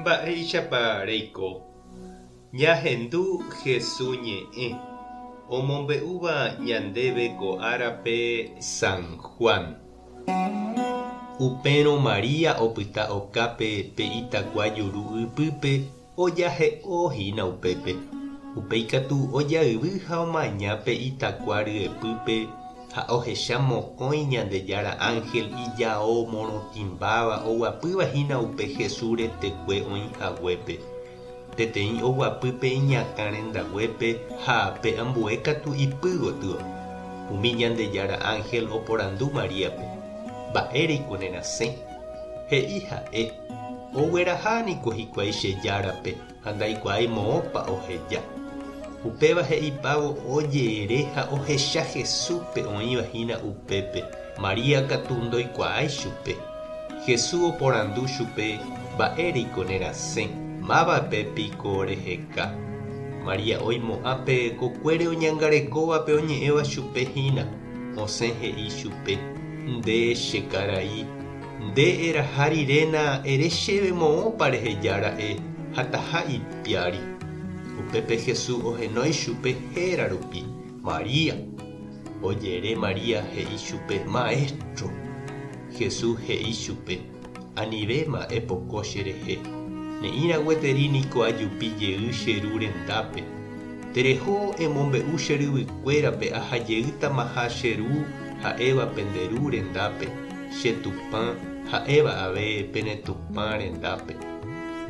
Mba'éichapa reiko? Ñahendu Hesu ñe'ẽ omombe'úva ñandéve ko árape San Juan. Upérõ María opyta okápe pe itakua juru ypýpe ojahe'o hína upépe. Upéi katu ojayvy ha omaña pe itakua ryepýpe ha ohecha mokõi Ñandejára ánhel ijao morotĩmbáva oguapýva hína upe Jesús retekue oĩ haguépe. Peteĩ oguapy pe iñakã rendaguépe ha pe ambue katu ipy gotyo. Umi Ñandejára ánhel oporandu Maríape, Mba'éreiko nerasẽ? He'i ha'e, Ogueraha niko hikuái che Járape ha ndaikuaái moõpa oheja. Upéva he'ipávo ojere ha ohecha Jesúspe oĩva hína upépe, María katu ndoikuaái chupe. Jesús oporandu chupe, Mba'éreiko nerasẽ? Mávape piko reheka? María oimo'ã pe kokuére oñangarekóvape oñe'ẽva chupe hína, osẽ he'i chupe, Nde, che karai, nde eraha riréna ere chéve moõpa reheja ra'e ha taha ipiári. Upépe Jesús ohenói chupe héra rupi, María. Ojere María he'i chupe, Maestro. Jesús he'i chupe, Anivéma epoko cherehe. Ne'ĩra gueteri niko ajupi jey che Ru rendápe. Tereho emombe'u che ryvykuérape aha jeýtamaha che Ru ha'éva pende Ru rendápe, che Tupã ha'éva ave pene Tupã rendápe.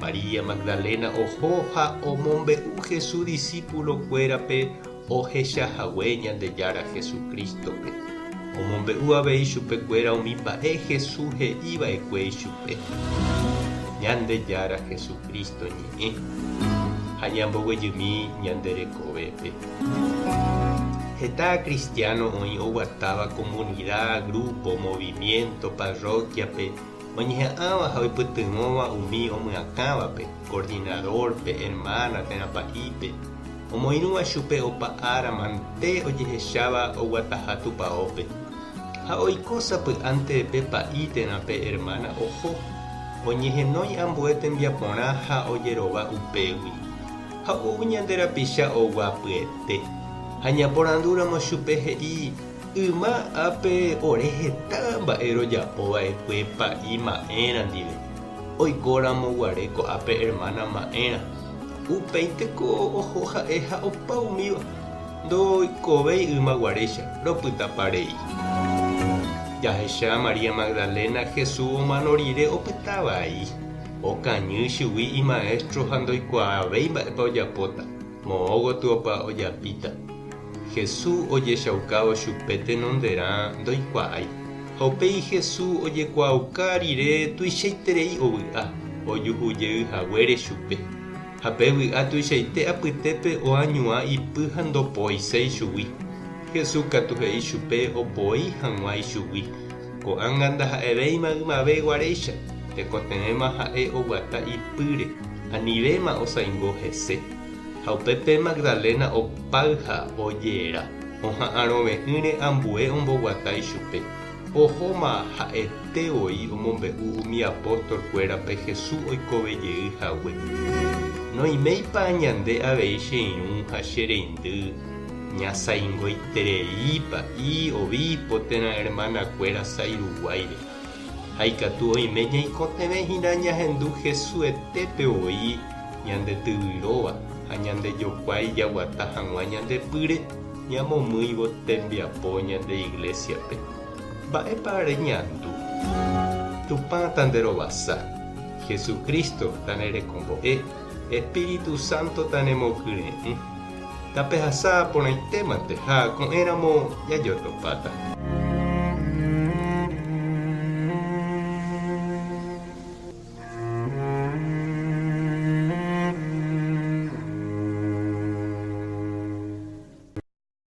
María Magdalena oho ha omombe'u Jesús disípulokuérape ohecha hague Ñandejára Jesucrístope. Omombe'u avei chupekuéra umi mba'e Jesús he'i va'ekue ichupe. Ñandejára Jesucristo ñe'ẽ ha ñamboguejymi ñande rekovépe. Heta cristiano oĩ oguatáva comunida, grupo, movimiento, parroquia-pe, oñeha'ãva ha oipytyvõva umi omyakãvape, coordinador-pe, hermana térã pa'ípe, Omoirũva chupe opa ára mante ojehecháva oguataha tupaópe. Ha oiko sapy'ánte pe pa'i térã pe ermána oho, oñehenói ambue tembiaporã ha ojerova upégui. Ha ou ñande rapicha oguapyete. Ha ñaporandúramo chupe he'i, Yma ápe ore heta mba'e rojapo va'ekue pa'i ma'ẽra ndive, oikóramo guare ko'ápe ermána ma'ẽra. Upéinteko oho ha'e ha opa umíva, ndoikovéi yma guaréicha, ropytapa rei. Jahecha María Magdalena Jesús omano rire opyta vai, okañy chugui imaéstro ha ndoikuaavéi mba'épa ojapóta, moõ gotyopa ojapíta. Jesús ojechaukávo chupe tenonderã ndoikuaái. Ha upéi Jesús ojekuaauka rire tuichaiterei ovy'a ojuhu jey haguére chupe. Ha pe vy'a tuichaite apytépe oañuã ipy ha ndopoiséi chugui. Jesús katu he'i chupe opoi hag̃ua ichugui. Ko'ág̃a ndaha'evéima ymave guaréicha, tekotevẽma ha'e oguata ipýre, anivéma osaingo hese. Ha upépe Magdalena opáy ha ojera, oha'arõve'ỹre ambue omboguata ichupe. Ohóma ha'ete voi omombe'u umi apóstol kuérape Jesús oikove jey hague. Noiméipa ñande avei che irũ ha che reindy ñasaingoiterei pa'i, obispo térã hermana kuéra sái ruguáire? Ha ikatu oime ñaikotevẽ hína ñahendu Jesús etépe voi ñande tyvyróva ha ñande jokuái jaguata hag̃ua ñande pýre ñamomýivo tembiapo ñande iglésiape. Mba'épa reñandu? Tupã tanderovasa, Jesucristo tanerekombo'e, Espíritu Santo tanemokyre'ỹ. Tapehasa porãitémante ha ko'ẽramo jajotopáta.